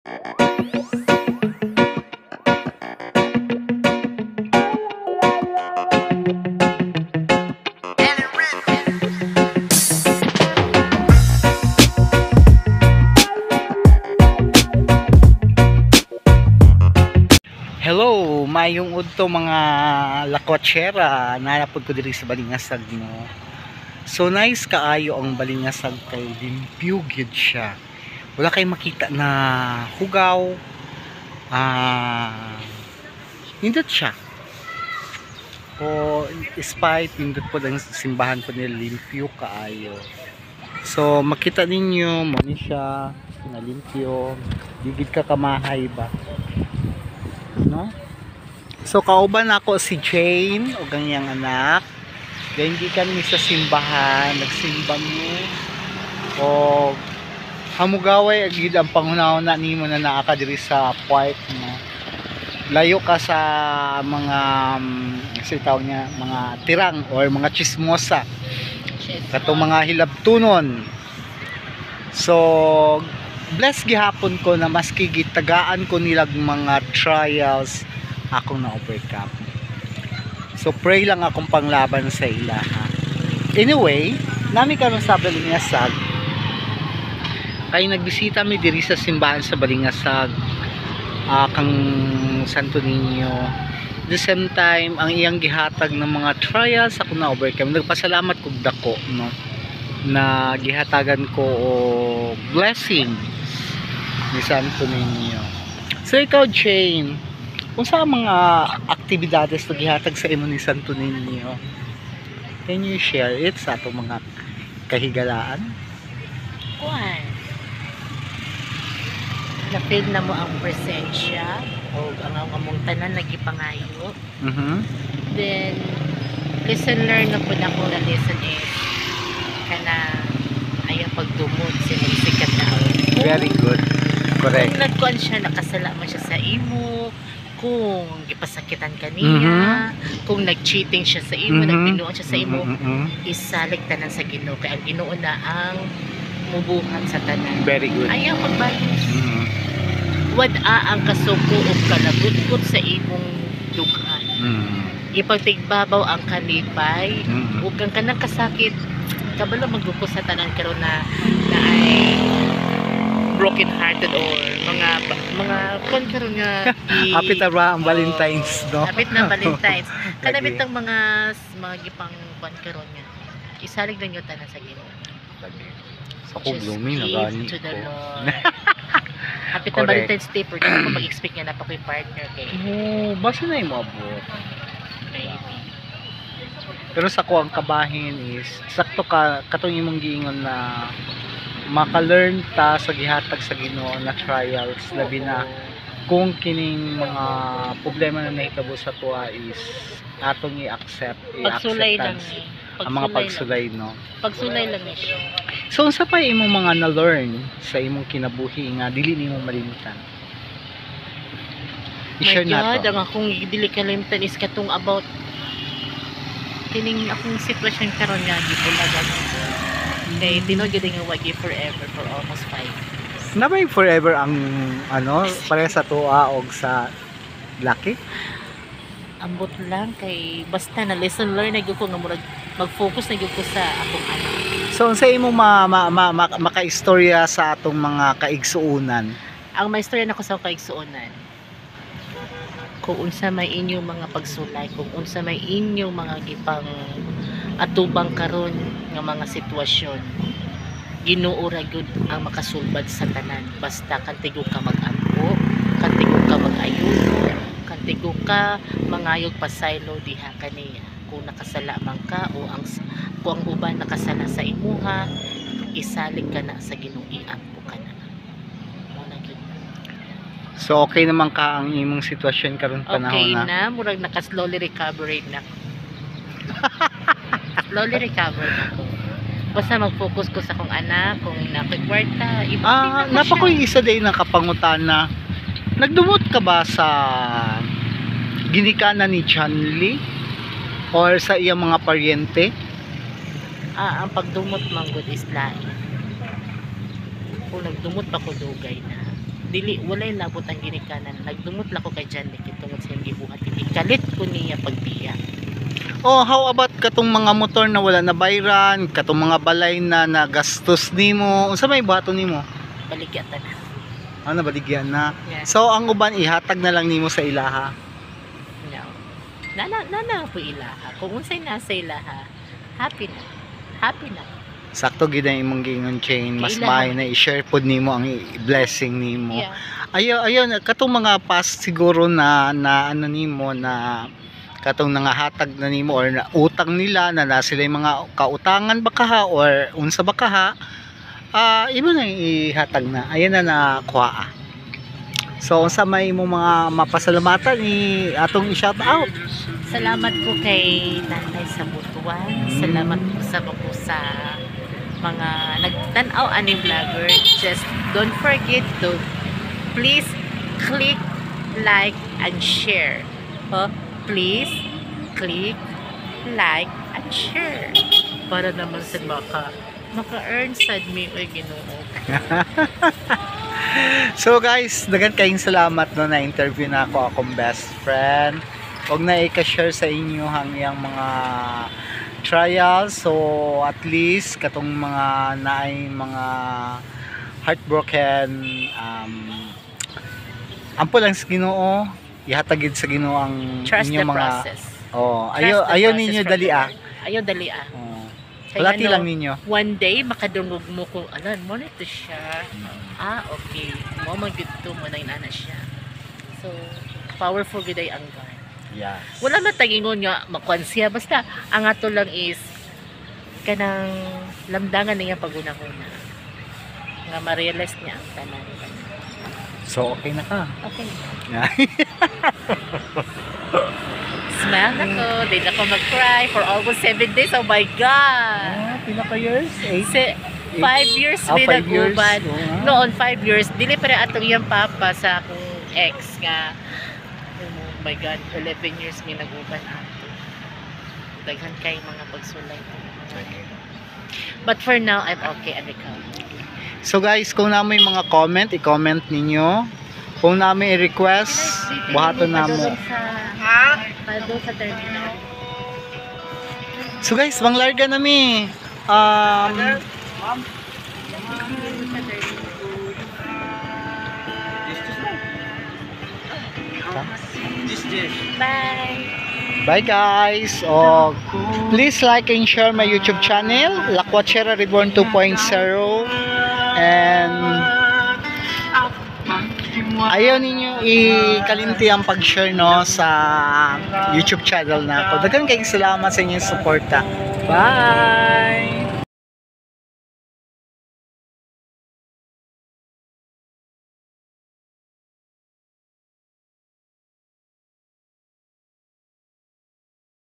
Hello, mayong udto mga lakwatsyera. Naa pud ko diri sa Balingasag, no. So nice kaayo ang Balingasag kay limpyo gyud siya. Wala kay makita na hugaw. Nindot siya. O despite nindot po ang simbahan po nila, limpyo kaayo. So makita ninyo mo ni siya na limpyo. Di gid ka kamahay ba, no? So kauban ako si Jane ug ang iyang anak. Then gikan mi sa simbahan, nagsimba mi. O hamugaway agid ang panghunahuna nimo na naa ka diri sa park, no. Layo ka sa mga kasi tawag niya mga tirang or mga chismosa, katong mga hilabtunon. So bless gihapon ko na maski gitagaan ko nilag mga trials, akong na-overcome. So pray lang akong panglaban sa ila, ha. Anyway, nami karon sa Balingasag kay nagbisita mi diri sa simbahan sa Balingasag, kang Santo Niño. At the same time, ang iyang gihatag ng mga trials, ako na overcome. Nagpasalamat kog dako, no, na gihatagan ko og blessings ni Santo Niño. So ikaw, Jane, unsa ang mga aktibidades na gihatag sa imo ni Santo Niño? Can you share it sa atong mga kahigalaan? Kuan. Na-feel na mo ang presensya o ang among tanan nagipangayo. Then, lesson learned na po na ako na lesson is kana ayaw pagdumot sa sikat na. Very good. Correct. Kung nagkuan siya, nakasala man siya sa imo, kung gipasakitan ka niya, kung nag-cheating siya sa imo, nagbinuang siya sa imo, isalig tanan sa Ginoo kay ang Ginoo na ang mubuhat sa tanan. Very good. Ayaw pagbayos. Wad-a ang kasuko ug kalagutkot sa imong dughan. Ipagtigbabaw ang kalipay ug ang kanang kasakit, kabalo magluko sa tanan karon na ay broken hearted or mga kon karon nga Hapit na ba ang Valentine's, no? Hapit na Valentine's. Kanabit Lagi. ang mga gipang kon karon nga isalig lang yung tanan sa Ginoo. Lagi. Sa ko Just blooming na give gani to the ko. Lord. Hapit na Correct. Valentine's Day, pero di ko mag-expect nga na pa ko'y partner kay Oh, basta na yung maabot. Maybe. Pero sa ko ang kabahin is sakto ka katong imong giingon na maka-learn ta sa gihatag sa Ginoo na trials, labi na kung kining mga problema na nahitabo sa tuwa is atong i-accept, Pagsulay lang i-acceptance eh. ang mga Pagsulay lang. pagsulay, no. Pagsulay lang ni siya. So unsa pa imong mga na-learn sa imong kinabuhi nga dili nimo malimtan? My I-share God, nato. ang akong dili kalimtan is katong about kining akong sitwasyon karon nga gibulagan ko. Kay tinuod gyud nga wagi forever for almost 5 years. Nabay forever ang ano pareha sa tuwa og sa laki? Ambot lang kay basta na lesson learn na gyud ko nga murag mag-focus na gyud ko sa akong anak. So unsa imong makaistorya sa atong mga kaigsuonan? Ang maistorya nako sa kaigsuonan, kung unsa may inyong mga pagsulay, kung unsa may inyong mga gipang atubang karon nga mga sitwasyon, Ginoo ra gyud ang makasulbad sa tanan. Basta kantigo ka mag-ampo, kantigo ka mag-ayuno, kantigo ka mangayog pasaylo diha kaniya. Kung nakasala man ka o ang kung ang uban nakasala sa imuha, isalig ka na sa Ginoo, iampo ka na. Mao na gyud. So okay naman ka ang imong sitwasyon karon panahon Okay na? na, murag naka slowly recovery na. Slowly recover na ko. Basta mag-focus ko sa akong anak, kung nakoy kwarta, ibang Ah, ko napa ko siya. yung isa day na kapangutana. Nagdumot ka ba sa ginikanan ni John Lee or sa iyang mga paryente? Ah, ang pagdumot man gud is lain. Kung nagdumot pa ko, dugay na. Dili, walay labot ang ginikanan. Nagdumot lang ko kay John Nick tungod sa iyang gibuhat. Ikalit ko niya pagbiya. Oh, how about katong mga motor na wala na bayran, katong mga balay na nagastos nimo? Unsa may buhaton nimo? Baligya ta na. Ano, baligyan na? Yeah. So ang uban ihatag na lang nimo sa ilaha. No. Nana nana po ilaha. Kung unsay nasa ilaha, happy na. Happy na. Sakto gid ang imong giingon, Chain. Mas Kailangan. maayo na i-share pod nimo ang blessing nimo. Yeah. Ayo ayo katong mga past siguro na na ano nimo na katong nangahatag na nimo or na utang nila na na sila yung mga kautangan ba kaha or unsa ba kaha, ah, imo na ihatag na, ayan na nakuha. So unsa may imong mga mapasalamatan ni atong i-shout out? Salamat po kay Nanay sa Butuan. Salamat po sa po sa mga nagtan-aw aning vlogger. Just don't forget to please click like and share. Oh, please click like and share. Para naman sa maka-earn sad mi, oy Ginoo. So guys, daghan kayong salamat no na interview na ako akong best friend. Og na i-share sa inyo ang iyang mga trials. So at least katong mga naay mga heartbroken, ampo lang sa Ginoo, ihatag gid sa Ginoo ang Trust the inyong mga process. Oh, Trust ayo the ayo process ninyo from dali the ah. Lord. Ayaw dali ah. Oh. Kaya Walati ano, lang ninyo. one day makadungog mo kung alam mo nito siya. Ah, okay. Mo man gud to mo na inana siya. So, powerful gid ay ang God. Yes. Wala man tagingon nga makuan siya, basta ang ato lang is kanang lamdangan niya pagunahuna nga ma-realize niya ang tanan. So okay na ka. Okay. Yeah. Smile na ko. Di na ko mag-cry for almost 7 days. Oh my God! Ah, pila ka years? 8? 5 years Ah, may 5 years. nag-uban. Oo nga. Noon, 5 years. Dili pa rin atong iyang papa sa akong ex nga, oh my God, 11 years may nag-uban ato. Daghan kay mga pagsulay. But for now, I'm okay and recovered. So guys, kung naa moy mga comment, i-comment ninyo. Kung naa moy i-request, buhaton namo. Sa, sa terminal. So guys, manglarga na mi. Sa terminal. Bye! Bye guys. Oh, please like and share my YouTube channel, Lakwachera Reborn 2.0. And ayaw ninyo ikalimti ang pag-share no sa YouTube channel na ako. Daghan kayong salamat sa inyong suporta. Bye!